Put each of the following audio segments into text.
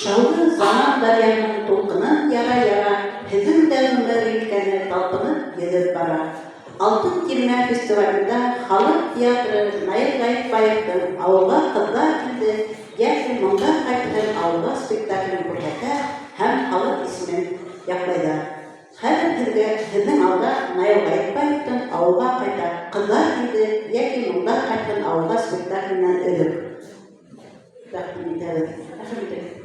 Шаулы заман даръяһының тулҡынын яра-яра, Һеҙҙең дә ғүмер елкәне талпынып йөҙөп бара. Алтын тирмә фестивалендә халыҡ театры Наил Ғәйепбаевтың Ауылға ҡыҙҙар килде йәки Моңдар ҡайтһын ауылға спектаклен күрһәтә һәм халыҡ исемен яҡлайҙар. Хәҙер һеҙгә һеҙҙең алда Наил Ғәйепбаевтың Ауылға ҡайта ҡыҙҙар килде йәки Моңдар ҡайтһын ауылға спектакленән өҙөк тәҡдим итәбеҙ. Рәхим итегеҙ.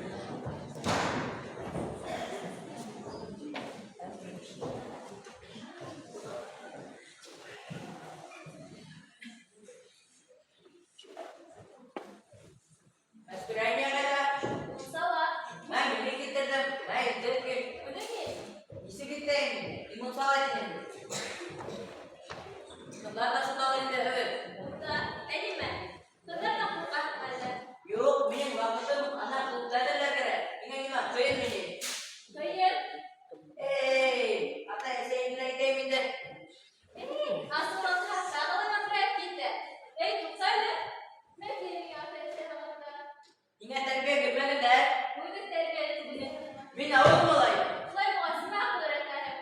Мәстүрә инәй ҡайҙа? Мунсала. Мә, мине килтерҙем. Мә, илтеп кил. Үҙең ни? Нисек итәйем инде? Мин мунсала тинем бит. Ҡыҙҙар ҙа шунда инде, һөҙ. Унда, ә нимә? Ҡыҙҙарҙан ҡурҡаһың әллә? Юҡ, минең ваҡытым юҡ, ана клубта әҙерләр кәрәк. Миңә нимә, ҡыйын мени? Ҡыйын. Эй, атай-әсәйем менән китәйем инде. Эй, асыуланһа, тағы ла матурайып китә. Эй, туҡта әле. Мә тине атай-әсәй хаҡында? Һиңә тәрбиә бирмәгәндәр. Үҙең тәрбиәле түгел. Мин ауыл малайы. Шулай булғас, нимә аҡыл өйрәтәһең?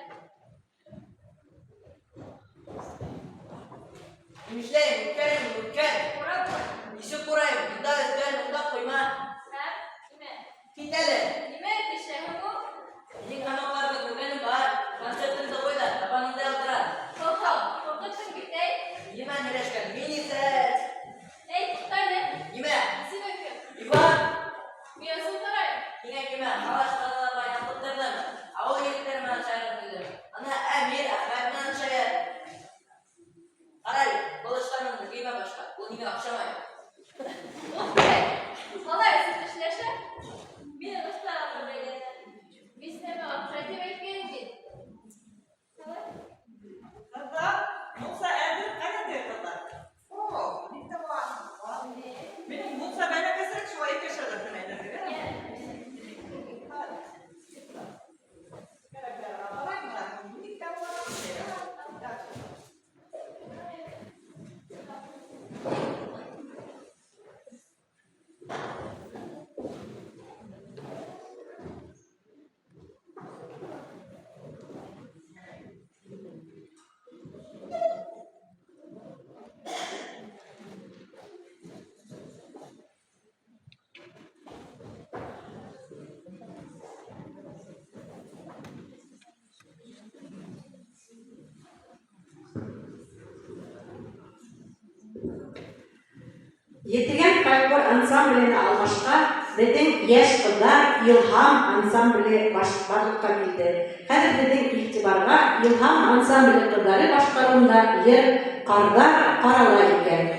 Нишләйем, үткән инде, үткән. Ҡурап ҡуй. Нисек ҡурайым? Бында өҫтәл, унда ҡойма. Һәм нимә? Кит әле. Нимә тешләһең ул? Һинең һамаҡларҙы күргәнем бар. Концертыңды ҡуй ҙа, табаныңда ялтыра. Һо-һо, ҡурҡыттың бит, әй. Нимә һөйләшкән? Мин иҫәр. Эй, туҡта әле. Нимә? Исемең кем? Иван. Мин асыу һорайым. Һиңә нимә? Шалаш ҡаҙаларға ятыҡтырҙым. Ауыл егеттәре менән шаярып килдем. Ана Әмир, Әхмәт менән шаяр. Ҡара әле, был ыштаныңды кеймә башҡа. Ул һиңә оҡшамай. Ух, бәй. Малай, сез тешләшә? Минең ыштанымды бәйләне. Бисәмә оҡшай тип әйткән бит. Ҡыҙҙар, мунса әҙер, ҡайҙа теге ҡыҙҙар? О, бик тә була. Минең мунса бәләкәсерәк, шулай ике шәлер Бик тә була. Етегән фольклор ансамбленә алмашҡа беҙҙең йәш ҡыҙҙар Илһам ансамбле барлыҡҡа килде. Хәҙер һеҙҙең иғтибарға Илһам ансамбле ҡыҙҙары башҡарыуында йыр Ҡарҙар ҡарала икән.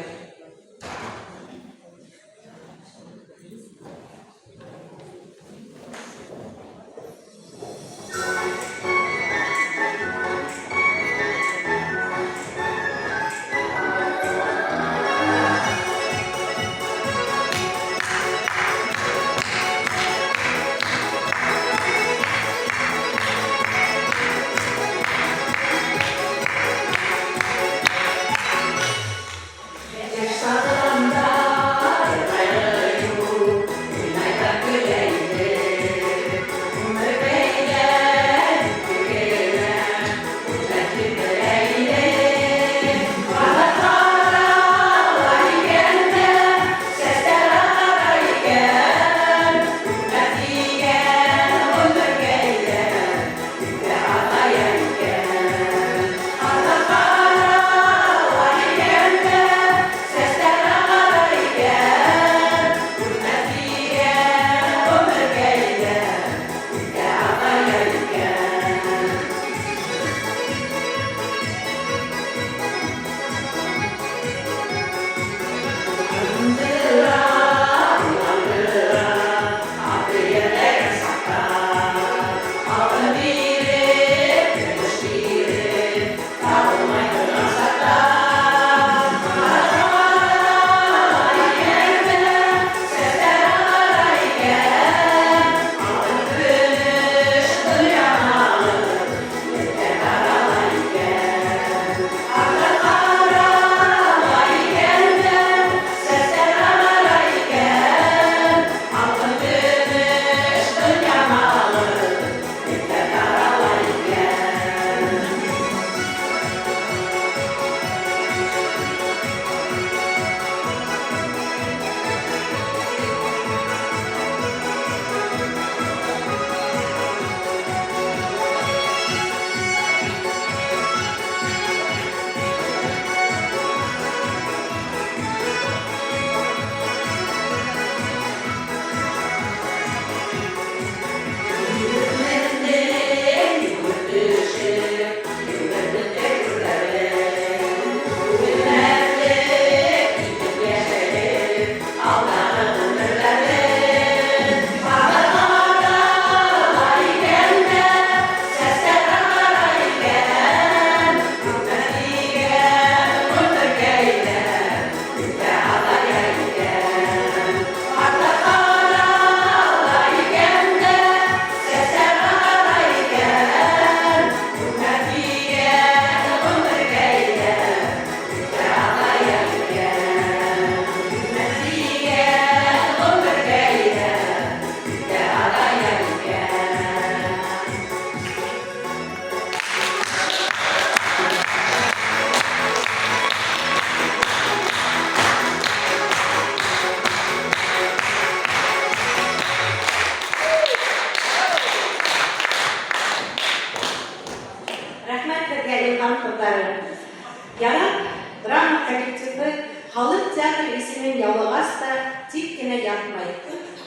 театр исемен яулағас та тик кенә ятмай.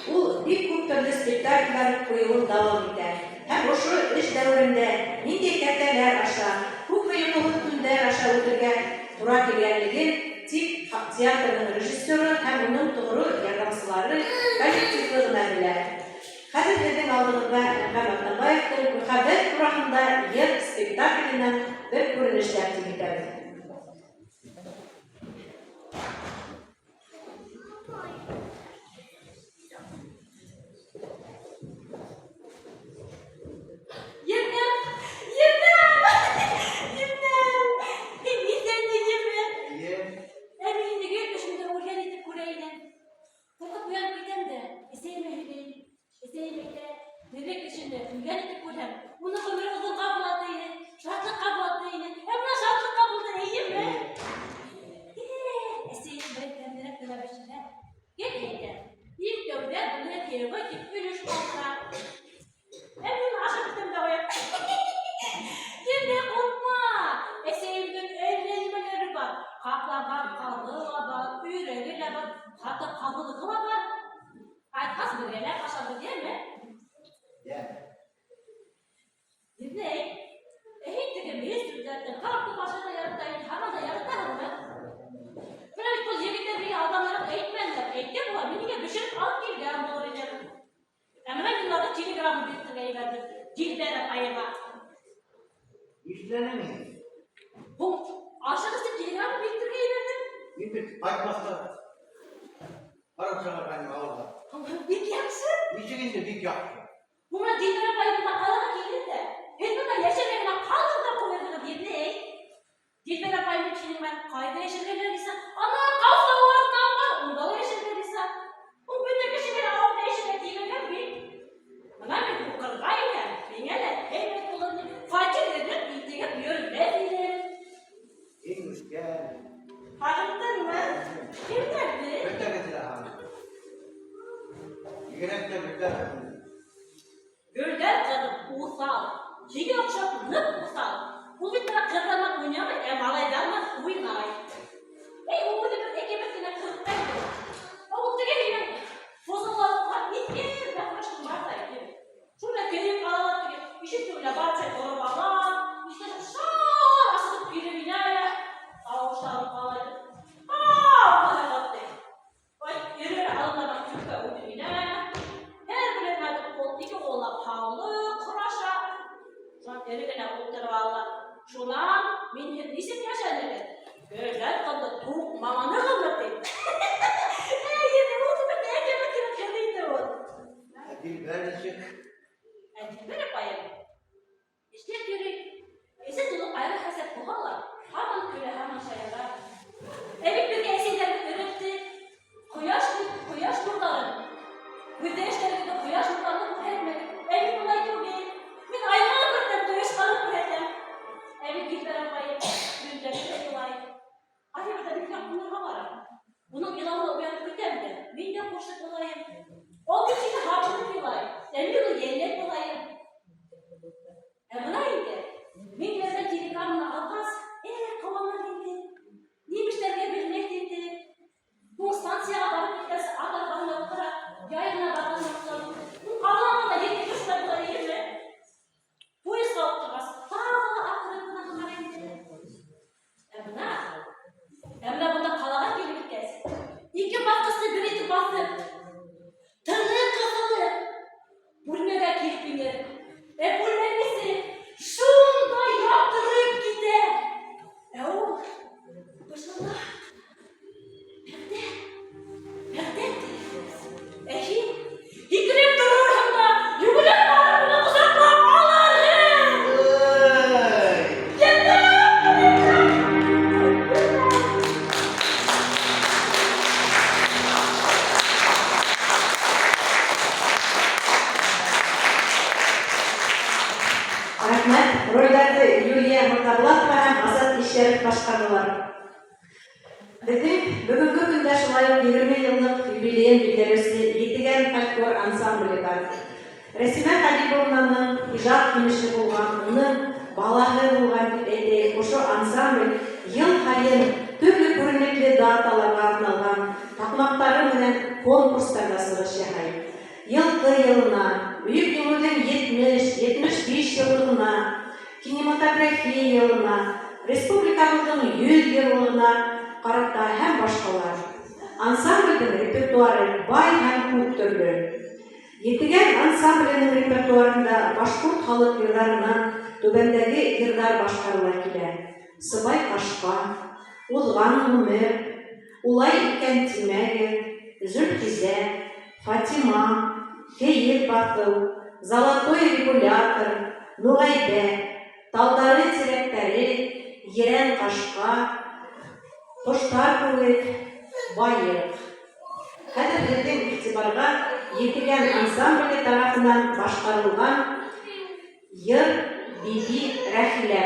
Ул бик күп төрле спектакльләр куюын дәвам итә. Һәм ошо эш дәүерендә ниндәй кәртәләр аша, күпме йокоһоҙ төндәр аша үтергә тура килгәнлеген тик театрның режиссеры һәм уның тоғро ярҙамсылары, коллективы ғына белә. Хәҙер һеҙҙең алдығыҙҙа Әнғәм Атнабаевтың Мөхәббәт тураһында йыр спектакленән бер күренеш тәҡдим итәбеҙ. Еңгәм! Еңгәм! Еңгәм! Һин иҫәнме, еңгәм? Эйе. Ә мин һине гел төшөмдә үлгән итеп күрә инем. Ҡурҡып уянып китәм дә, әсәйемә һөйләйем. Әсәйем әйтә, тере кешене үлгән итеп күрһәң, уның ғүмере оҙонға була ти ине, шатлыҡҡа була ти ине. Ә бына шатлыҡҡа булды, эйеме? Әсәйем бер тәмлерәк кенә бешерә. Гел әйтә, иң тәүҙә быны кейәүгә тип өлөш ҡалдыра. Ә мин ашап бөтәм дә ҡуям. Инде ҡурҡма, әсәйемдең әллә нимәләре бар. Ҡапланған ҡаҙы ла бар, өйрәге лә бар, хатта ҡабылығы ла бар. Ҡайтҡас бергәләп ашарбыҙ, йәме? Йәме. Еҙнәй, ә һин теге мейес төбөндә картуф ашарға ярата инең, һаман да яратаһыңмы? Бына бит был егеттәр миңә алданыраҡ әйтмәнеләр. Әйткән була, мин һиңә бешереп алып килгән булыр инем. Ә бына мин уларҙы телеграмма бирергә ебәрҙем. Дилбәр апайыма. Нишләнең инде? Һуң ашығыс тип телеграмма бирергә ебәрҙем. Мин бит ҡайтмаҫҡа ҡарап сығарғайным ауылға. Бик яҡшы. Нисек инде бик яҡшы? Бына Дилбәр апай бында ҡалаға килде лә. Һеҙ бында йәшәмәй генә ҡалығыҙ ҙа ҡуйырһығыҙ, еҙнәй. Дилбәр апай бит һинең менән ҡайҙа йәшәргә риза? Ана, Ҡафтау артына бар, унда ла йәшәргә риза. Ул бөтә кешегә лә ауылда йәшәргә тимәгән бит. Бына мин уҡырға инәм, миңә лә һәйбәт булыр ине. Фатир эҙләп интегеп йөрөмәҫ инем. Һин үҫкән. Һағындыңмы? Кемдәрҙе? Бөтәгеҙҙе лә һағындым. Бигерәк тә Гөлдәр ҡыҙын. Гөлдәр ҡыҙым уҫал. Һиңә оҡшап ныҡ уҫал. Ул бит бына ҡыҙҙар менән уйнамай, ә малайҙар менән уйнай. Эй, ул үҙе бер әкәмәт кенә ҡыҙ ҙа инде. Ә ул теге һинең фузыллауға ниткән бәхәсең бар ҙа икән. Шунда кейеп ала теге, ишек төбөнә барып тороп ала, нишләп шар асылып килеп инә лә, тауыштанып ҡала. Ау, ҡалай Ой, ире алына төпкә үтеп инә. Һәр береһенә ҡул, ике ҡуллап һаулыҡ һораша. Шунан эре генә ултырып ала. Шунан мин нисек йәшәнегеҙ? Гөлдәр ҡыҙҙы туҡманығыҙмы ти. Әй, инде ул бит әкәмәт кенә ҡыҙ инде ул. Ә Дилбәр нисек? Ә Дилбәр апайым эшләп йөрөй. Эсе тулы ҡайғы-хәсрәт булһа ла, һаман көлә, һаман шаяра. Ә бит беҙгә әсәйҙәребеҙ өйрәтте. Ҡояш ҡояш нурҙарын, күҙ йәштәрегеҙҙе ҡояш нурҙарына күрһәтмәгеҙ. Ә мин улай түгел. Мин айға ла күрһәтәм, ҡояшҡа ла күрһәтәм. Ә бит Дилбәр апайым көндәре илай. Ҡайһы берҙә бик ҡунырға барам. Уның илауына уянып китәм дә, мин дә ҡушып илайым. Ул бит һине һағынып илай, ә мин уны йәлләп илайым. Ә бына инде мин берҙән телеграмманы алғас, ҡыуаныр инде. Ни эшләргә белмәҫ инде. Һуң станцияға барып еткәс, ат арбаһына ултыра, яй ғына барған ваҡытта, ул ҡабаланғанда етте шулай була инеме? Поездға ултырғас, тағы ла аҡырын ғына бара инде. Ә бына бында ҡалаға килеп еткәс, ике баҫҡысты бер итеп баҫып, тыны ҡыҫылып, бүлмәгә килеп инер. Ә бүлмәнең эсе шундай яҡтырып китә. Ә ул бышылдап, Бәғдәт, Бәғдәт. Ә һин һикереп торорһоң да, йүгереп барып уны ҡосаҡлап алырһың. Эй! Еңгәм! Рәхмәт. Ролдәрҙе Юлия Мырҙабулатова һәм Азат Ишәров башҡарҙылар. Беҙҙең бөгөнгө көндә шулай уҡ 20 йыллыҡ юбилейын билдәләүсе Етегән фольклор ансамбле бар. Рәсимә Хәбибовнаның ижад емеше булған, уның балаһы булған тип әйтәйек, ошо ансамбль йыл һайын төрлө күренекле даталарға арналған таҡмаҡтары менән конкурстарҙа сығыш яһай. Йылҡы йылына, Бөйөк Еңеүҙең 70-75 йыллығына, кинематография йылына, республикабыҙҙың 100 йыллығына ҡарата һәм башҡалар. Ансамблдең репертуары бай һәм күп төрлө. Етегән ансамбленең репертуарында башҡорт халыҡ йырҙарынан түбәндәге йырҙар башҡарыла килә: Сыбай ҡашҡа, Уҙған ғүмер, Улай икән тимәгеҙ, Зөлхизә, Фатима, Кейеҙ баҫыу, Золотой регулятор, Нуғәйбә, Талдары тирәктәре, Ерән ҡашҡа, Ҡоштар кеүек, Байыҡ. Хәҙер һеҙҙең иғтибарға Етегән ансамбле тарафынан башҡарылған йыр Биби Рәхилә.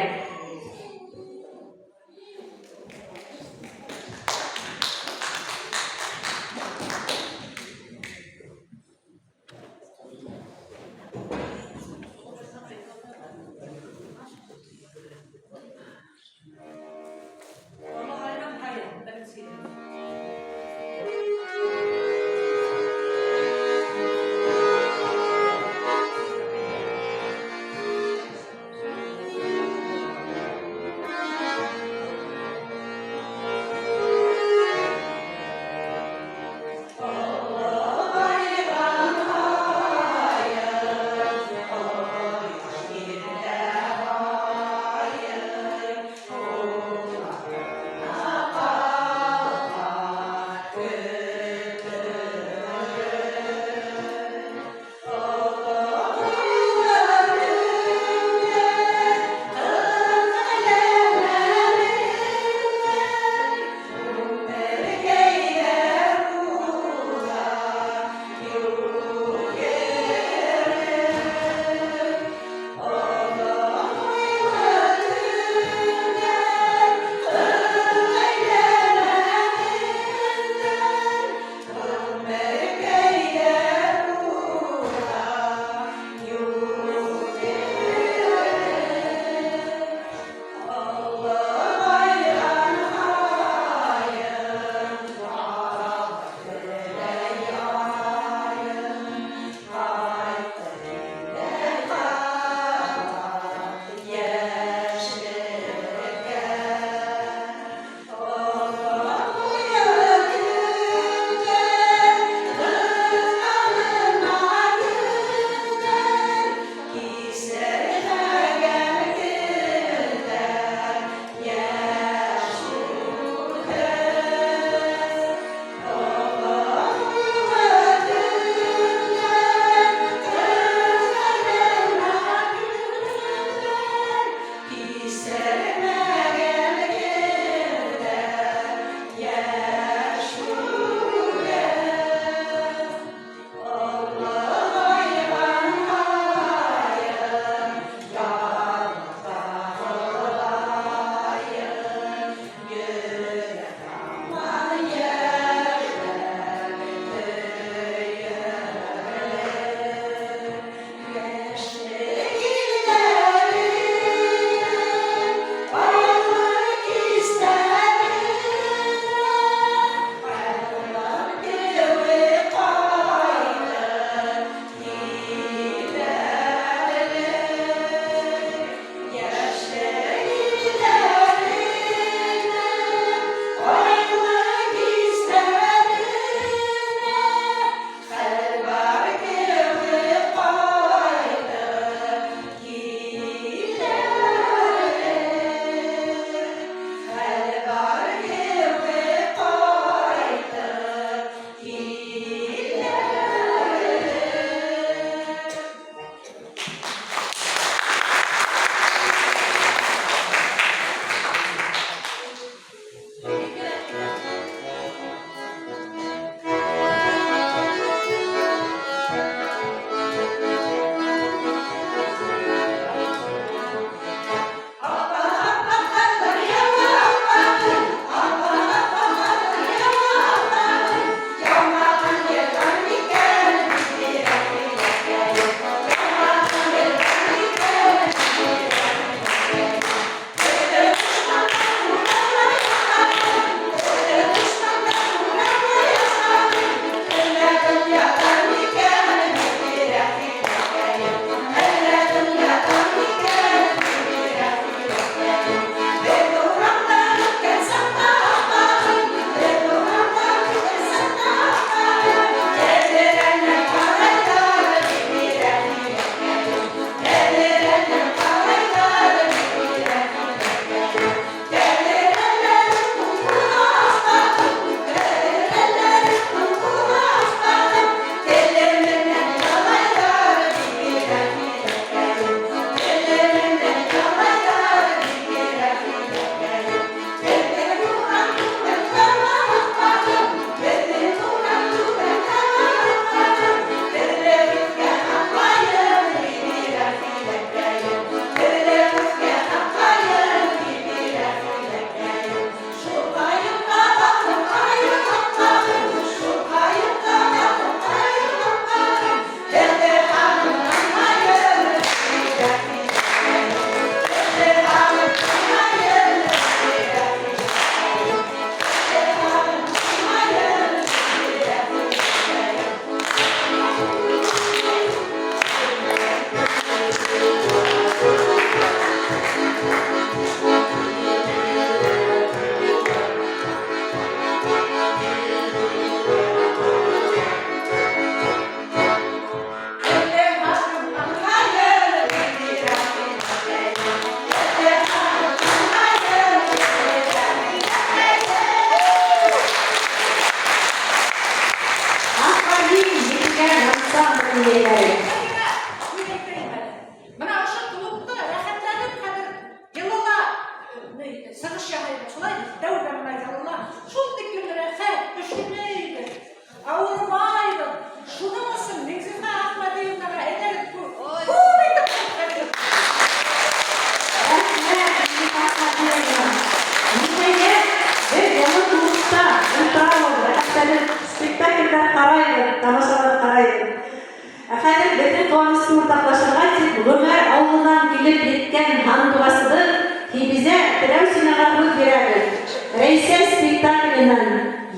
ҡыуанысты уртаҡлашырға тип Ғүмәр ауылынан килеп еткән һандуғасыбыҙ Һибизә Теләүсинаға һүҙ бирәбеҙ. Рәйсә спектакленән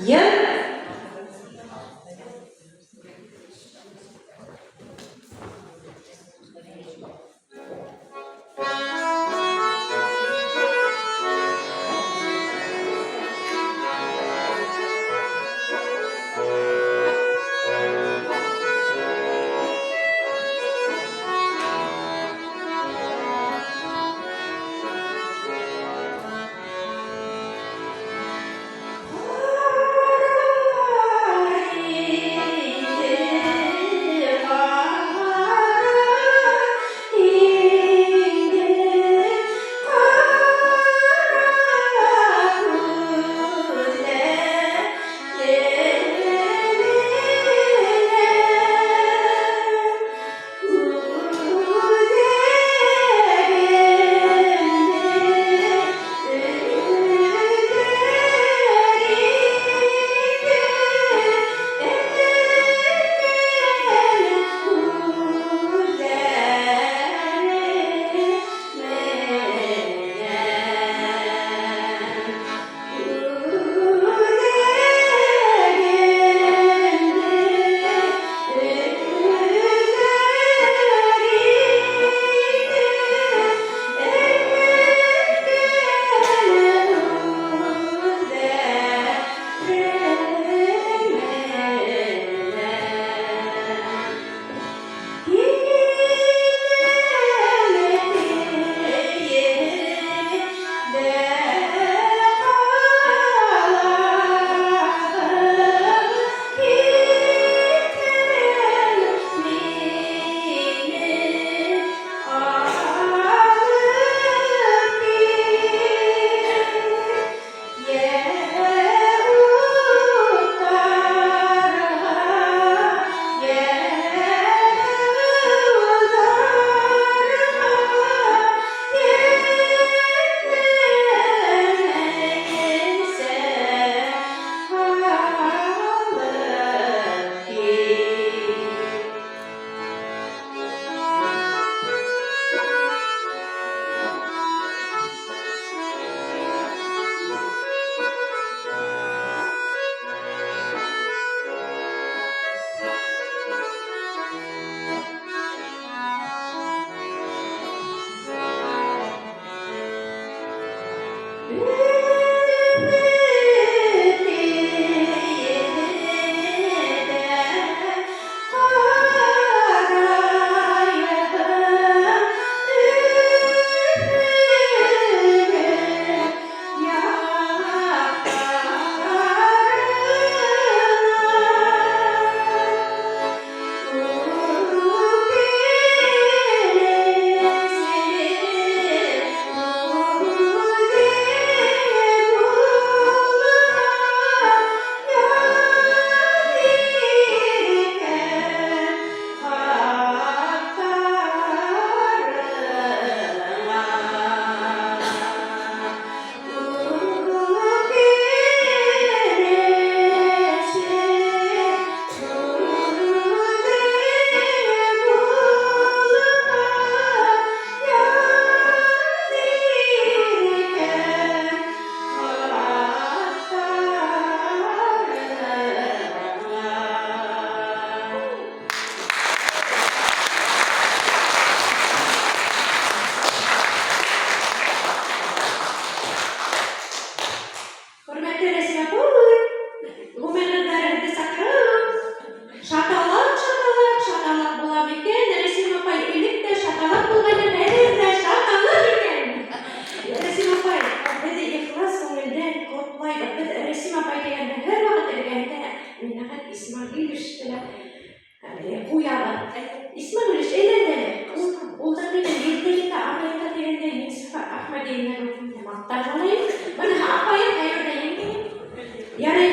йыр. Хөрмәтле Рәсимә апай, ғүмерегеҙҙе саҡырып, шаталаҡ, шаталаҡ, шаталаҡ була микән? Рәсимә апай элек тә шаталаҡ булғайны, хәҙер ҙә шаталаҡ икән. Рәсимә апай, беҙҙе ихлас күңелдән ҡотлайбыҙ. Беҙ Рәсимә апай тигәндә һәр ваҡыт эргәңдә Минәхәт Исмәғилевичты ла ҡуябыҙ. Исмәғилевич, әйлән әле. Ул да минең иртәгә апайым тигәндә Минсифа Әхмәдиевнаны маҡтап алайым. Бына апайым ҡайҙа еңгәйем. Ярай,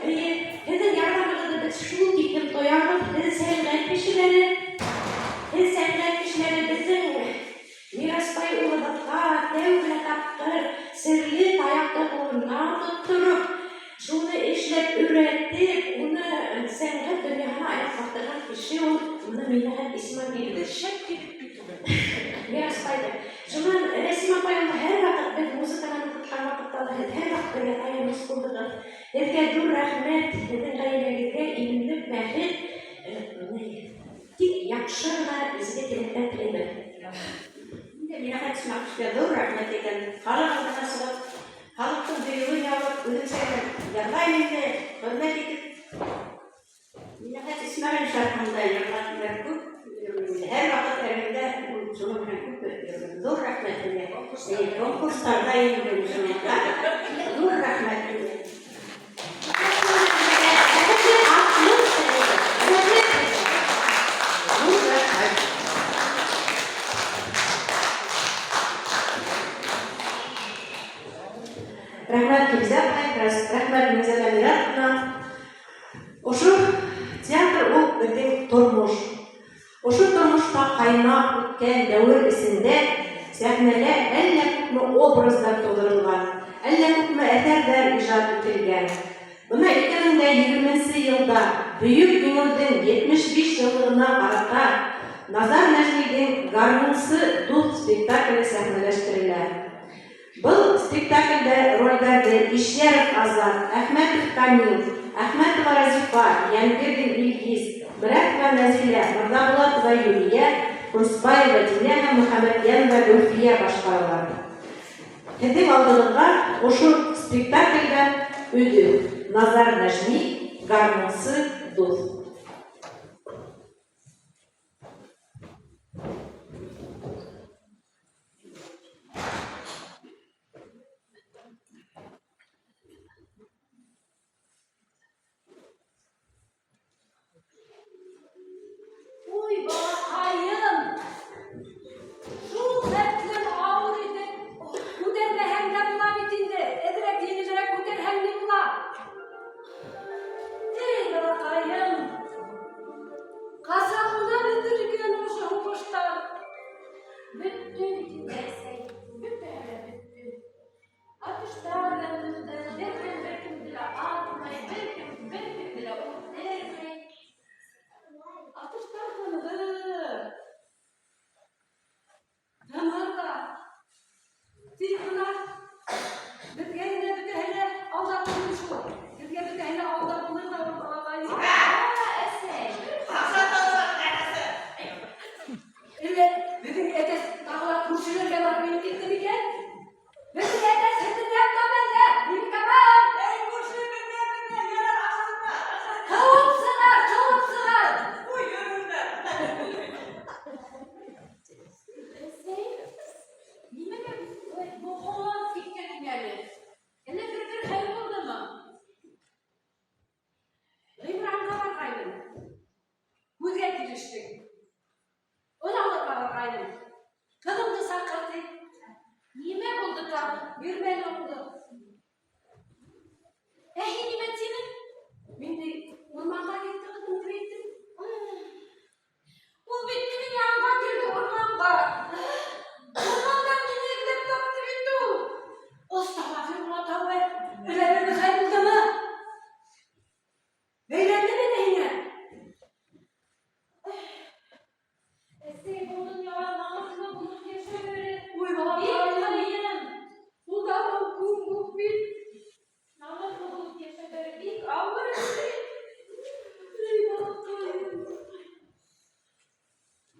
эйе, һеҙҙең ярҙамығыҙҙы беҙ шул тиклем тоябыҙ. Һеҙ сәнғәт кешеләре, һеҙ сәнғәт кешеләре беҙҙең Мирасбай улыбыҙға тәүге тапҡыр серле таяҡты ҡулына тоттороп, шуны эшләп өйрәтеп, уны сәнғәт донъяһына аяҡ баҫтырған кеше ул бына Минәхәт Исмәғилович. Шәп килеп китү. Мираспайды. Шунан Рәсим апай ул һәр ваҡыт беҙ музыканан уҡытҡан ваҡытта ла һеҙ һәр ваҡыт беҙгә таяныс булдығыҙ. Һеҙгә ҙур рәхмәт, һеҙҙең ғаиләгеҙгә именлек, бәхет, тик яҡшы ғына изге теләктәр теләйбеҙ. Инде Минәхәт Исмәғиловичка ҙур рәхмәт әйтәм. Халыҡ алдына сығып, халыҡтың һөйөүен алып, үҙемсә генә йырлайым инде, хөрмәт итеп. Минәхәт Исмәғилович арҡаһында йырлағандар күп. Һәр ваҡыт эргәмдә ул шуның менән күп йөрҙөм. Ҙур рәхмәт инде. Конкурстарҙа инде шуңа. Ҙур рәхмәт инде. Бәхетле аҡлыҡ теләйбеҙ. Рәхмәт һеҙгә. Ҙур рәхмәт. Рәхмәт, Килзә апай, рәхмәт, Минзәлә Миратовна. Ошо театр ул беҙҙең тормош. Ошо тормошта ҡайнап үткән дәүер эсендә сәхнәлә әллә күпме образдар тыуҙырылған, әллә күпме әҫәрҙәр ижад ителгән. Бына 2020 йылда Бөйөк Еңеүҙең 75 йыллығына ҡарата Назар Нәжмиҙең «Гармунсы дуҫ» спектакле сәхнәләштерелә. Был спектаклдә ролдәрҙе Ишйәров Азат, Әхмәтов Камил, Әхмәтова Разифа, Йәнгирҙин Илгиз, Мөрәтова Нәзилә, Мырҙабулатова Юлия, Ҡунсбаева Динә һәм Мөхәммәтйәнова Гөлфиә башҡаралар. Һеҙҙең алдығыҙға ошо спектаклдән өҙөк. Назар Нәжми, «Гармунсы дуҫ». Уй, балаҡайым! Шул хәтлем ауыр итеп күтәрмәһәң дә була бит инде. Әҙерәк еңелерәк күтәрһәң ни була? Эй, балаҡайым! Ҡасан ғына бөтөр икән ошо һуғыштар? Бөттө бит инде, әсәй. Бөтәһе лә бөттө. Атыштар ҙа тынды, бер кем бер кемде лә атмай, бер кем бер кемде лә үлтермәй. Атыштар тынды. Тыныр ҙа. Тик бына беҙгә генә бөтәһе лә алда булыр шул. Беҙгә бөтәһе лә алда булыр ҙа ул, балаҡайым. Ә, әсәй. Аҡса тауса әтәсе. Әллә беҙҙең әтәс тағы ла күршеләргә барып инеп китте микән? Беҙҙең әтәс һеҙҙән табылды. Мин табам. Эй, күрше, беҙҙә, беҙҙә, ярар, ашатма, ашатма. Ҡыуып сығар, ҡыуып сығар. Уй, йөрөрҙәр. Әсәй, нимәгә улай боғоланып киткәнең әле? Әллә бер-бер хәл булдымы? Ғимранға барғайным. Һүҙгә килештек. Он алырға барғайным. Ҡыҙымды саҡыр ти. Нимә булды тағы? Бирмәне унды. Ә һин нимә тинең? Мин дә урманға китте ҡыҙым тип әйттем. Ул бит минең янға килде урманға. Урмандан мине эҙләп тапты бит ул. Әстәғфирулла, тәүбә. Әллә бер хәл булдымы? Бәйләндеме әллә һиңә? Әсәй, был донъяла намыҫлы булып йәшәүе Уй, бик балаҡайым. ҡыйын. Ул да күк бит. Намыҫлы булып йәшәүе бик ауыр әсәй. Эй, балаҡайым.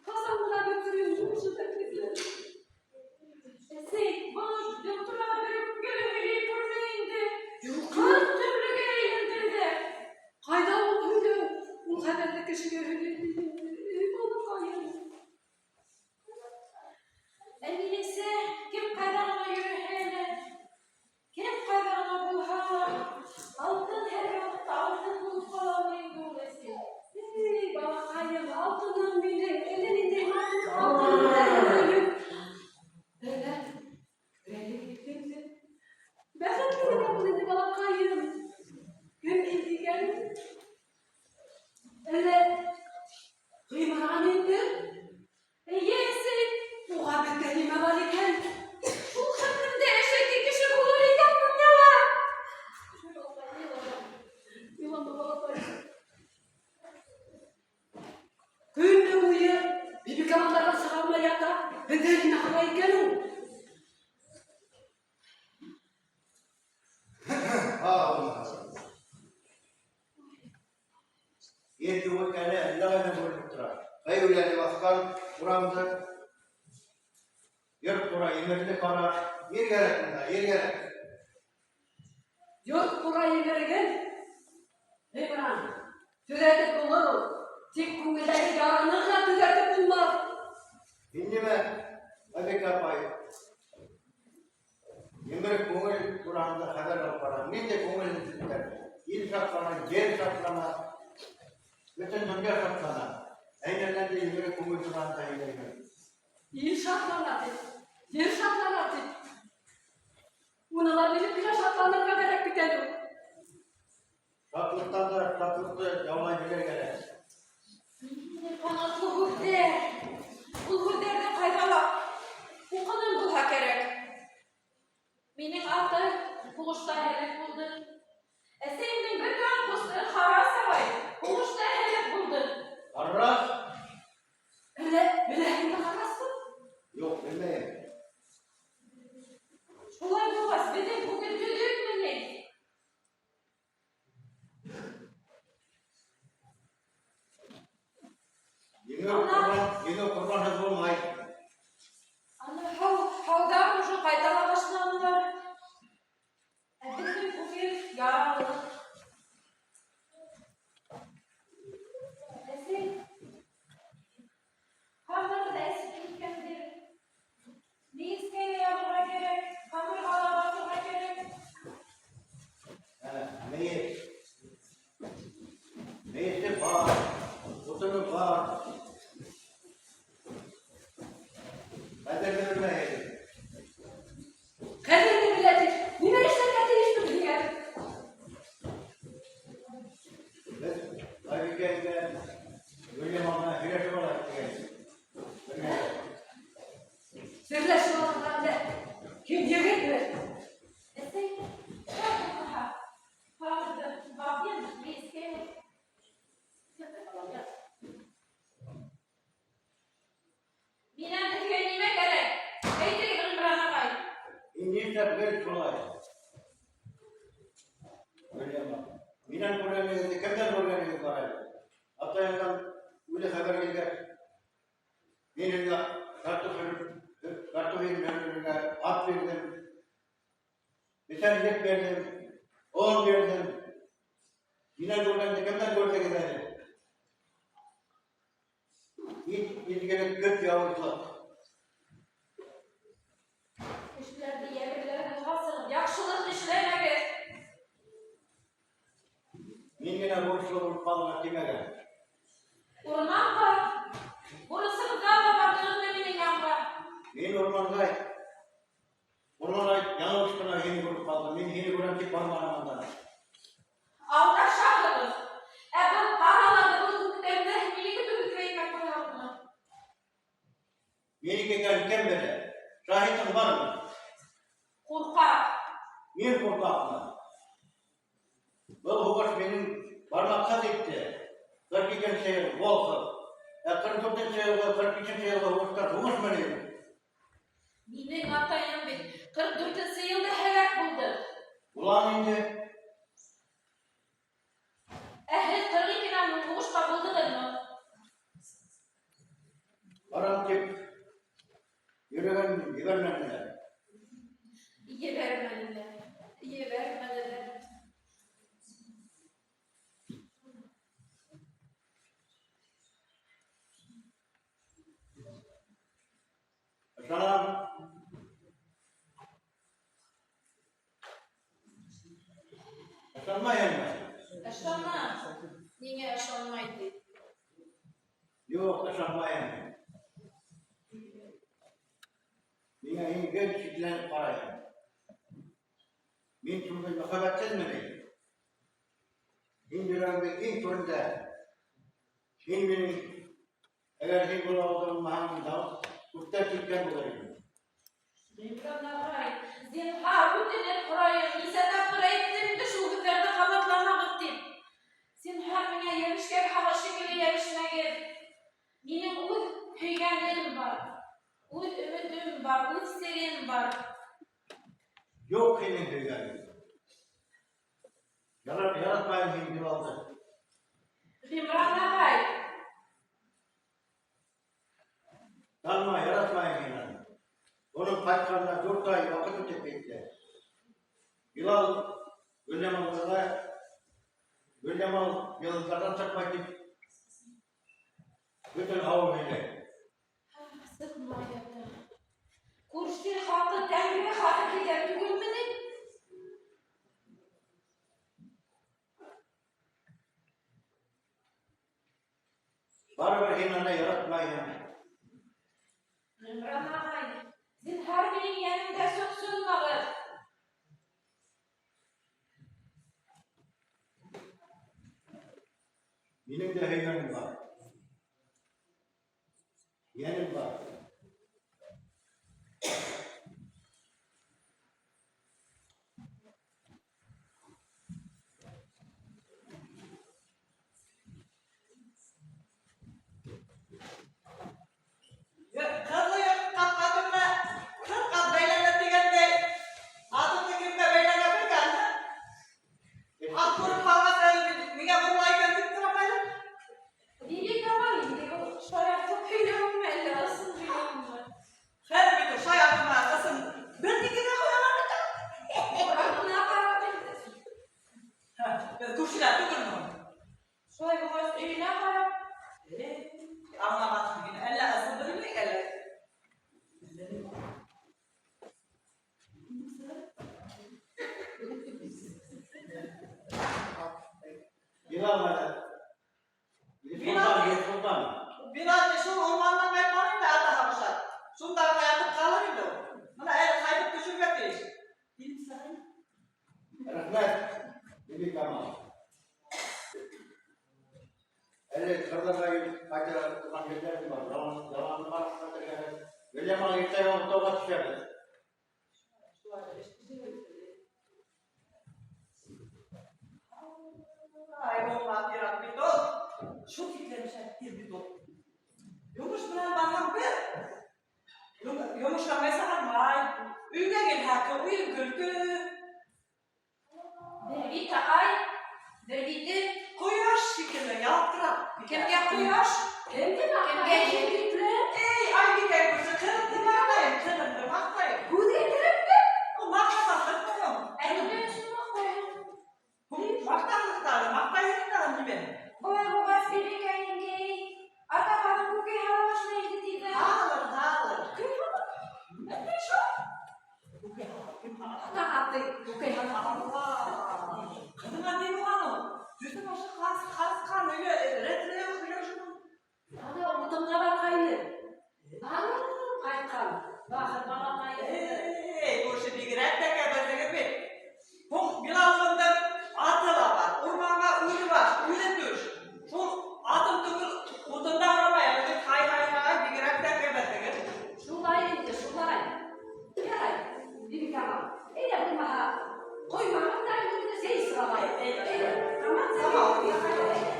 Ҡасан ғына бөтөр инде ошо тәклифләр? Әсәй, был турала бер кемгә лә һөйләй күрмә инде. Юҡ, 40 төрлөгә әйләндерҙе. Ҡайҙа ул һөйләү? Ул хәбәрҙе кешегә һөйләй. Эй, балаҡайым. Беҙҙә нимә һорай икән ул? Ер юҡ икәне әллә ҡайҙан күренеп тора. Ҡай үләне баҫҡан урамды. Йорт-ҡура емерелеп бара. Ер кәрәк бында, ер кәрәк. Йорт-ҡура емереген, Ғимран, төҙәтеп булыр ул. Тик күңелдәге яраны ғына төҙәтеп булмаҫ. Һин нимә, Айбикә апай, емерек күңел тураһында хәбәр алып бараһың. Ниндәй күңел нечектер? Ил шатлана, ер шатлана, бөтөн донъя шатлана. Ә һин әллә ниндәй емерек күңел тураһында һөйләйһең. Ил шатлана тип, ер шатлана тип. Уны ла белеп кенә шатланырға кәрәк бит әле ул. Шатлыҡтан да шатлыҡты яулай белергә кәрәк. Ниндәй ҡанатлы һүҙҙәр! Ул һүҙҙәрҙе ҡайҙа ла уҡыным булһа кәрәк. Минең атай һуғышта һәләк булды. Әсәйемдең бер туған ҡусты Харрас ағай һуғышта һәләк булды. Харрас? Белә, беләһеңме Харрасты? Юҡ, белмәйем. Шулай булғас, беҙҙең күңел төҙөкмө ни? Еңеү ҡорбан, еңеү ҡорбанһыҙ булмай. Ана һау, һауҙар уже ҡайта ла башланылар. Ә беҙҙең күңел яралы. Әсәй, ҡамыр ҙа эсеп киткәндер. Мейескә лә ябырға кәрәк, ҡамырға ла баҫырға кәрәк. Ә, мейес. Мейесе бар, утыны бар. Ҡәҙерҙе белмәйһегеҙ. Ҡәҙерҙе белә тип, нимә эшләргә тейешбеҙ һиңә? Беҙ Айбикә менән Гөлйамал менән һөйләшеп алайыҡ тигән. Бергә. Серләшеп алырға әллә. Һин егетме? Әсәй, бар булмаһа, ҡамырҙы баҫайым, мейескә. Минән һеҙгә нимә кәрәк? Әйтегеҙ, Ғимран ағай. Һин нишләп гел шулай? Гөлйамал. Минән күргәнегеҙҙе кемдән күргәнегеҙ бар әле? Атайыңдан үле хәбәр килгәс, мин һиңә картуф картуф һөрөргә ат бирҙем. Бесәнлек бирҙем, он бирҙем. Минән күргәнде кемдән күрҙегеҙ әле? Ит, изгелек көт яуызлыҡ. Кешеләрҙе йәберләп булғасың, яҡшылыҡ эшләмәгеҙ. Мин генә бурыслы булып ҡалырға тимәгән. Урманға, бурысығыҙға ла барҙығыҙмы минең янға? Мин урманға урманға яңылыш ҡына һине күреп ҡалдым. Мин һине күрәм тип барманым анда. Алдашаһығыҙ. Ә был ҡараларҙы, был күктәрҙе минеке түгел тип әйтмәк булаһығыҙмы? Минеке икәнен кем белә? Шаһитың бармы? Ҡурҡаҡ. Мин ҡурҡаҡмы? Был һуғыш минең бармаҡһыҙ итте. 42-нсе йыл Волхов. Ә 44-нсе йылғы, 45-нсе йылғы һуғыштар һуғышмы ни? Минең атайым бит 44-нсе йылда һәләк булды. Улан инде. Ә һеҙ 42-нән һуң һуғышта булдығыҙмы? Барам тип йөрөгән ебәрмәнеләр. Ебәрмәнеләр. Ебәрмәнеләр. Ышанам. Ышанмайһыңмы? Ышанам. Ниңә ышанмай ти? Юҡ, ышанмайым. Миңә һин гел шикләнеп ҡарайһың. Мин шундай мөхәббәтһеҙме ни? Һин йөрәгемдең иң түрендә. Һин минең, әгәр һин был ауылда булмаһаң, мин күптән киткән булыр инем. Ғимран ағай, зинһар, үтенеп һорайым, нисә тапҡыр әйттем инде шул һүҙҙәрҙе ҡабатламағыҙ тип. Зинһар, миңә йәбешкән һағыҙ шикелле йәбешмәгеҙ. Минең үҙ һөйгәнем бар. Үҙ өмөтөм бар, үҙ серем бар. Юҡ һинең һөйгәнең. Яратмайым һин Билалды. Ғимран ағай! Танма, яратмайым мин аны. Уның ҡайтҡанына дүрт ай ваҡыт үтеп китте. Билал Гөлйамалға Гөлйамал йыландарҙан сыҡмай тип бөтөн ауыл һөйләй. Сыҡмай ята. Күрше хаҡы, тәңре хаҡы килә түгелме ни? Барыбер һин аны яратмайһың. Ғимран ағай, зинһар минең йәнемдә соҡсонмағыҙ. Минең дә һөйгәнем бар. Йәнем бар. Ҡыҙлы йорт ҡапҡа төбөнә ҡырҡ ат бәйләнер тигәндәй, атыңды кемгә бәйләргә белгән, һа? Ат күреп ҡалғас әле миңә борола икән тип торам әле. Бибикамал инде ул шаяртып һөйләүеңме әллә ысын һөйләүеңме? Хәҙер бит ул шаяртма, ысын бер нигеҙгә ҡуялар бит. Урамына ҡарап инде. Беҙ күршеләр түгелме? Шулай булғас, өйөнә ҡарап. Аңламаҫһың инде. Әллә ысын белмәй, әллә. Билал әле. Билал. Солтан, Солтан. Билал шул урмандан ҡайтманы инде атаһы ҡушар. Шунда ғына ятып ҡалыр инде ул. Бына әле ҡайтып төшөргә тейеш. Рәхмәт, Бибикамал. Әле ҡырҙарға ҡайта торған ерҙәрем бар. Яланды барып ҡайтырға. Гөлйамал иртәгә утауға төшәбеҙ. Ай, булмаҫ ир ат бит ул. Шул тиклем шәп ир бит ул. Йомош менән барһаң бер. Йомошламайса бармай. Өйгә килһә, уйын көлкө. Бер бите ай, бер бите Ҡояш шикелле ялтырап. Кемгә ҡояш? Кемгә Кемгә ел битле? Эй, Айбикә күрше, ҡыҙымды маҡтайым, ҡыҙымды маҡтайым. Күҙгә керепме? Ул маҡтамаҫлыҡмы һуң? Ә нимә өсөн маҡтайһың? Һуң маҡтарлыҡтары, маҡтайһың инде аны нимәне? Былай булғас, Бибикә еңгәй, атаҡаның күкәй һала башлай инде тиҙҙән. Һалыр, һалыр. Кем һала? Әллә шул. Күкәй һала, кем һала? Атаҡаты күкәй һала. Алла! Ҡыҙыңа ни булған ул? Төҫө башы ҡасҡан, өйгә рәтле юҡ һөйләшеү. Ана утынға барғайны. Алып ҡайтҡан. Бахыр балаҡайы. Эй, күрше бигерәк тә кәбәрлеге бит. Һуң Билалығымдың аты ла бар, урманға үҙе баш, үҙе төш. Шул атын түгел, утын да һорамай, әле һай һай һай, бигерәк тә кәбәрлеге. Шулай инде, шулай. Ярай, Бибикамал. Әйҙә булмаһа, ҡоймағын да инде сәй сығалай. Әйҙә, тамам. Самауыр. Әйҙә.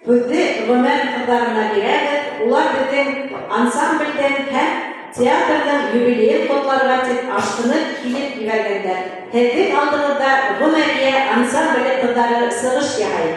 Һүҙҙе Ғүмәр ҡыҙҙарына бирәбеҙ. Улар беҙҙең ансамблдең һәм театрҙың юбилейын ҡотларға тип ашҡынып килеп ебәргәндәр. Һеҙҙең алдығыҙҙа Ғүмәриә ансамбле ҡыҙҙары сығыш яһай.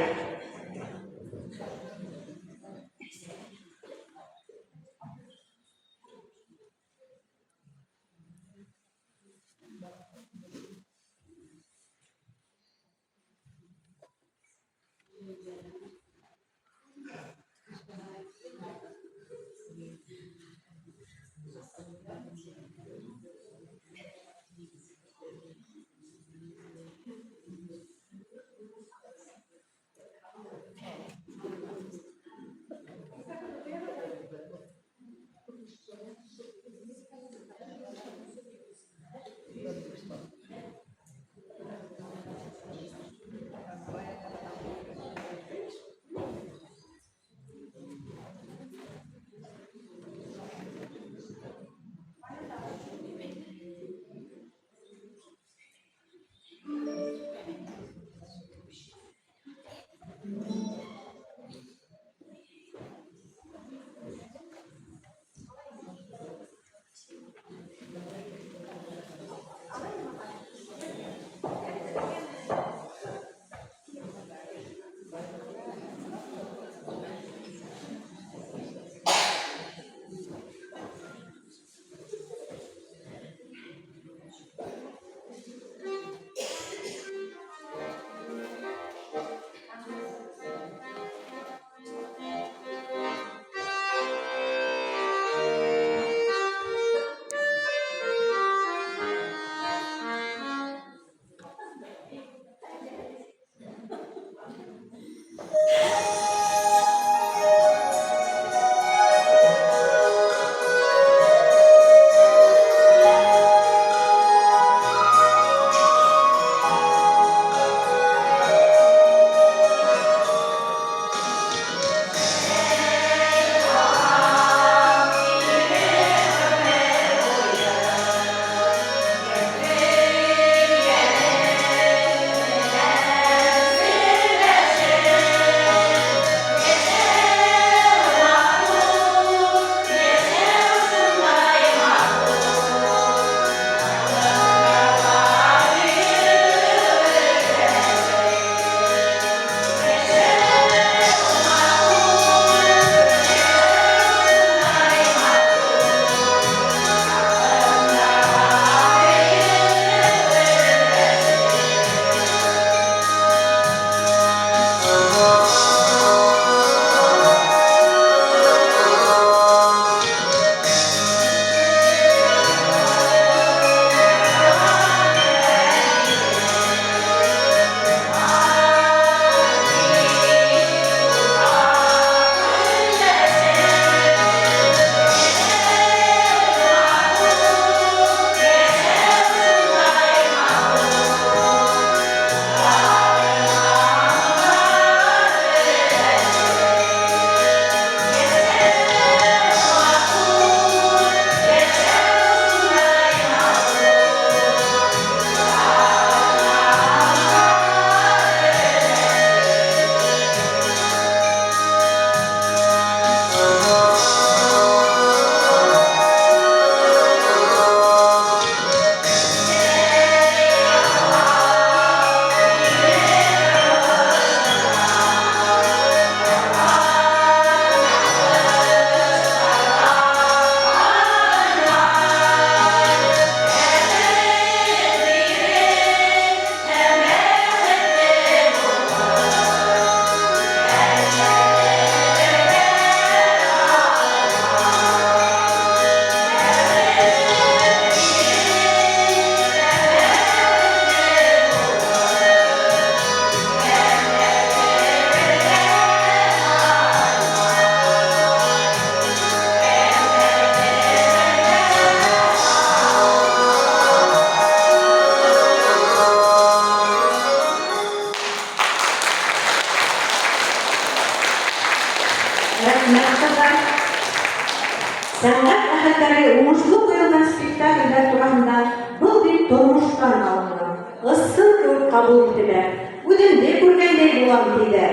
Сәнғәт әһелдәре уңышлы ҡуйылған спектаклдәр тураһында был бит тормоштан алынған, ысын кеүек ҡабул ителә, үҙемде күргәндәй булам, тиҙәр.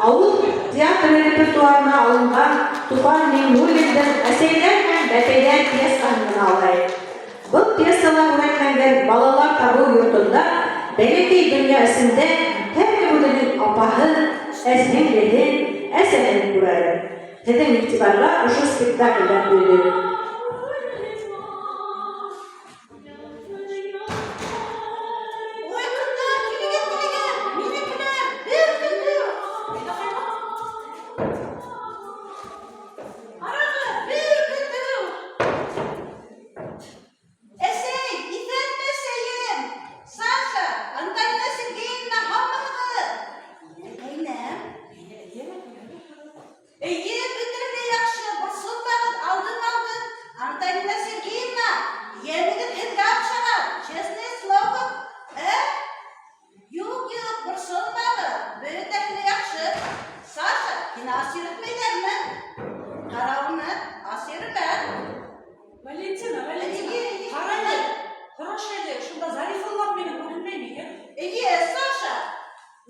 Ауыл театры репертуарына алынған Туфан Миңнуллиндың Әсәйҙәр һәм бәпәйҙәр пьесаһын ғына алайыҡ. Был пьесала һүрәтләнгән балалар табыу йортонда бәләкәй донъя эсендә һәр кем үҙенең апаһын, һеңлеһен, әсәһен күрәлер. Һеҙҙең иғтибарға ошо спектаклдән өҙөк. Ой, ҡыҙҙар, килегеҙ, килегеҙ, минекеләр, бер көтөү. Ҡарағыҙ, бер көтөү. Әсәй, иҫәнме, әсәйем? Саша, Антонина Сергеевна, һаумыһығыҙ? Әйнәм. Эйе, бөтәһе лә яҡшы, борсолмағыҙ, алдым, алдым. Антонина Сергеевна, йәнегеҙ һеҙгә оҡшаған, честное слово. Ә? Юҡ, юҡ, борсолмағыҙ, бөтәһе лә яҡшы. Саша, һине ас йөрөтмәйҙәрме? Ҡара уны, ас йөрөмә. Валентина, Валентина, Эйе, эйе. ҡара әле, һораш әле, шунда Зарифулла минең күренмәйме икән? Эйе, Саша,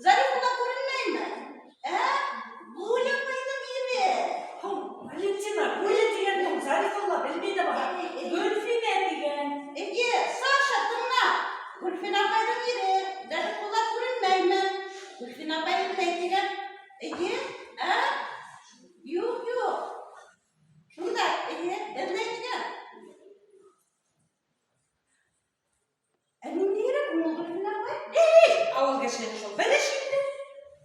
Зарифулла күренмәйме? Ә? Гуля апайҙың ире. Һуң, Валентина, Гуля тигән һуң, Зарифулла белмәй ҙә баһа. Эйе, эйе. Гөлфинә тигән. Эйе, Саша, тыңла. Гөлфинә апайҙың ире. Зарифулла күренмәйме? Гөлфинә апай эҙләй тигән. Эйе, ә? Юҡ, юҡ. Шунда, эйе, эҙләй тигән. Ә ниндәйерәк ул Гөлфинә апай? Эй, ауыл кешеһе шул, белеш инде.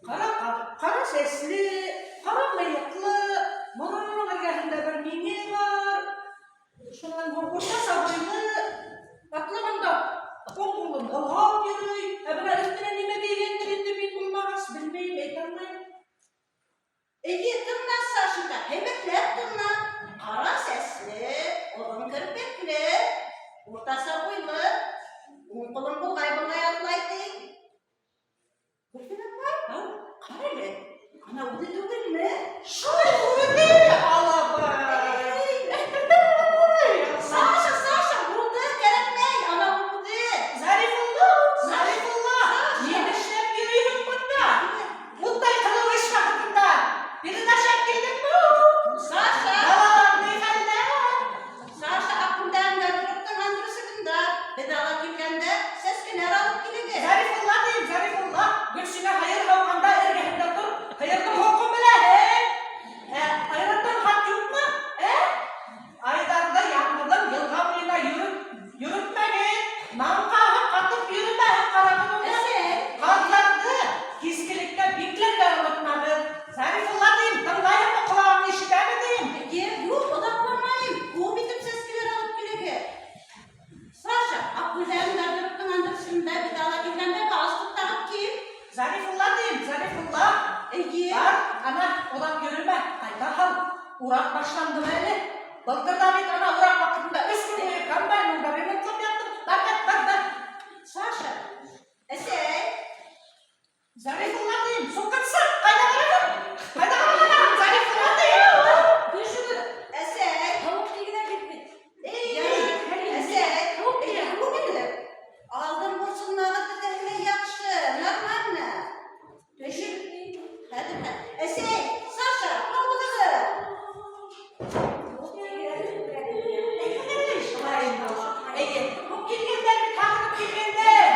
Ҡара, ҡара сәсле, ҡара мыйыҡлы, морононң эргәһендә бер миңе бар. Шунан һуң уртаса буйлы, атлағанда уң ҡулын һылғап йөрөй. Ә бына өҫтөнә нимә кейгәндер инде мин булмағас, белмәйем, әйтә алмайым. Эйе, тыңла, Сашенька, һәйбәтләп тыңла. Ҡара сәсле, оҙон керпекле, уртаса буйлы, уң ҡулын болғай-болғай атлай ти. Гөлфинә апай, Ау. ҡара әле, ана үҙе түгелме? Шул үҙе, алабай. Саша, Саша, булды, кәрәкмәй, ана үҙе. Зарифулла, Зарифулла, ни эшләп йөрөйһөң бында? Уттай ҡыҙыу эш ваҡытында. Передача алып килдеңме? Саша, Балалар ни хәлдә? Саша, аҡ күлдәген гардеробтың антресолендә. Беҙ ала килгәндә сәскәләр алып килегеҙ. Зарифулла тием, Зарифулла. Гөлсинә һыйыр һауғанда эргәһендә тор. Һыйырҙың холҡон беләһең. Ә, Айраттан хат юҡмы? Ә? Айҙарҙы яңғыҙын йылға буйына йөрөт, йөрөтмәгеҙ. Маңҡаһы ҡатып йөрөмәһен ҡарағыҙ уны. Әсәй, Ҡаҙҙарҙы кискелеккә бикләргә онотмағыҙ. Зарифулла тием, тыңлайһыңмы, ҡолағың ишетәме тием. Эйе, юҡ, оҙаҡламайым. Күп итеп сәскәләр алып килегеҙ. Саша, аҡ күлдәген гардеробтың антресолендә беҙ ала килгәндә галстук тағып кил. Зарифулла тием, Зарифулла. Эйе. Бар, ана, оҙаҡ йөрөмә, ҡайта һал. Ураҡ башланды әле. Былтыр ҙа бит ана ураҡ ваҡытында өс көн буйы комбайныңда ремонтлап яттым. Бар, бар, бар, бар. Саша, әсәй, Зарифулла тием, суҡынсыҡ, ҡайҙа бараһың? Ҡайҙа бараһың, Зарифулла тием? Төшөгөҙ. әсәй. Һыуыҡ тигән бит бит. Эй, әсәй, эй, күңелле. Алдым борсолмағыҙ, бөтәһе лә яҡшы, нормально. Төшөгөҙ. Хәҙер, хәҙер. Әсәй, Саша, һау булығыҙ. Һыуыҡ тигән. Эй, шулай инде ул. Эйе, һуң килгәндәр бит, һағынып килгәндәр.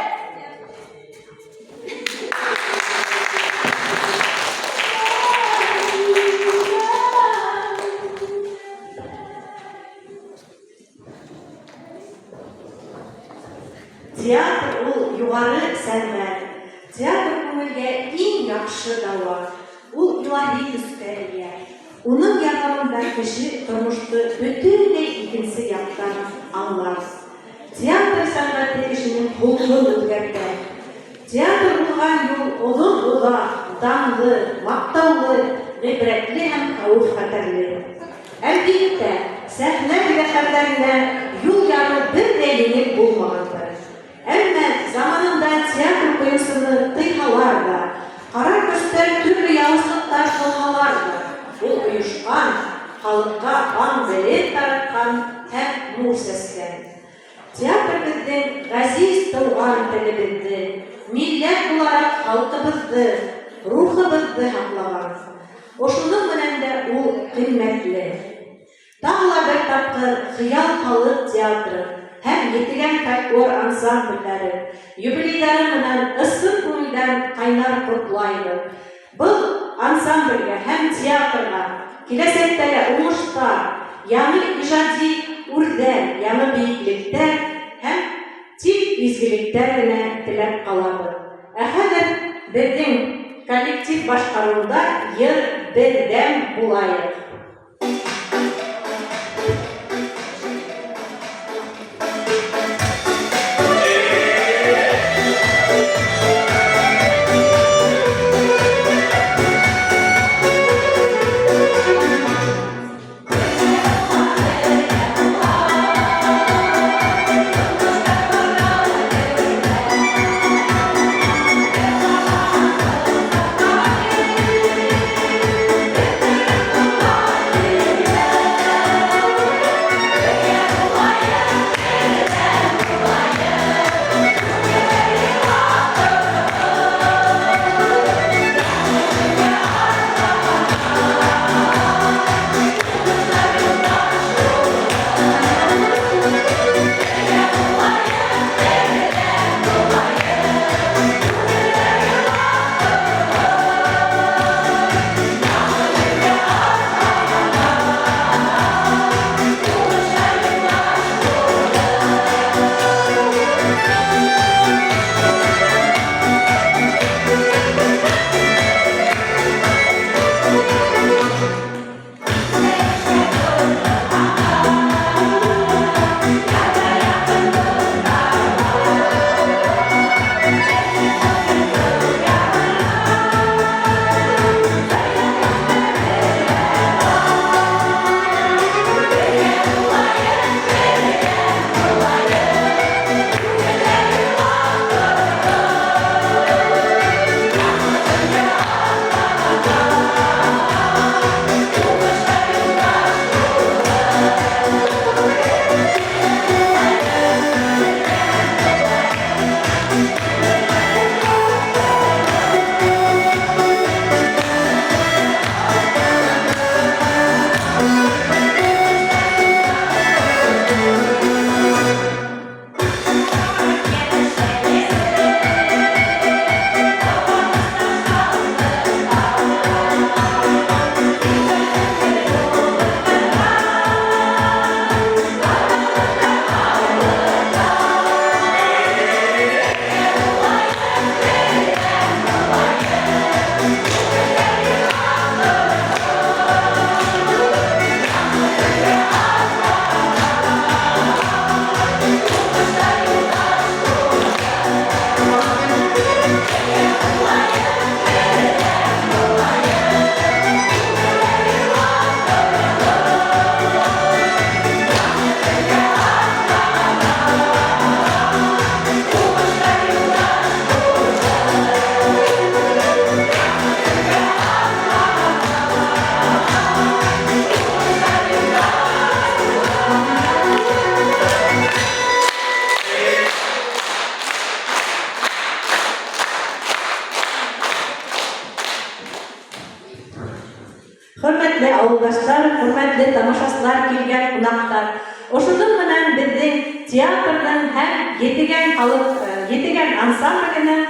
Театр ул юғары сәнғәт. Театр күңелгә иң яҡшы дауа. Ул илаһи көскә эйә. Уның ярҙамында кеше тормошто бөтөнләй икенсе яҡтан аңлар. Театр сәнғәте кешенең холҡон үҙгәртә. Театр уҙған юл оҙон-оҙаҡ, данлы, маҡтаулы, ғибрәтле һәм хәүеф-хәтәрле. Әлбиттә, сәхнә бизәкләренә юл ярыу бер ҙә еңел булмағандыр. Әммә заманында театр ҡуйыусыны тыйһалар ҙа, ҡара көстәр төрлө яуызлыҡтар ҡылһалар ҙа, ул ойошҡан, Халыҡҡа аң-белем таратҡан һәм нур сәскән. Театр беҙҙең ғәзиз тыуған телебеҙҙе, милләт булараҡ халҡыбыҙҙы, рухыбыҙҙы һаҡлаған. Ошоноң менән дә ул ҡиммәтле. Тағы ла бер тапҡыр Хыял халыҡ театры һәм Етегән фольклор ансамбльдәре юбилейҙары менән ысын күңелдән ҡайнар ҡотлайбыҙ. Был ансамблгә һәм театрға киләсәктә лә уңыштар, яңы ижади үрҙәр, яңы бейеклектәр һәм тик изгелектәр генә теләп ҡалабыҙ. Ә хәҙер беҙҙең коллектив башҡарыуында йыр Берҙәм булайыҡ. Хөрмәтле ауылдаштар, хөрмәтле тамашасылар, килгән ҡунаҡтар! Ошоноң менән беҙҙең театрҙың һәм Етегән халыҡ Етегән ансамбленең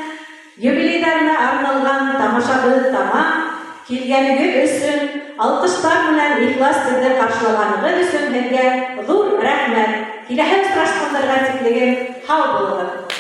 юбилейҙарына арналған тамашабыҙ тамам. Килгәнегеҙ өсөн, алҡыштар менән ихлас беҙҙе ҡаршылағанығыҙ өсөн һеҙгә ҙур рәхмәт. Киләһе осрашҡандарға тиклем һау булығыҙ!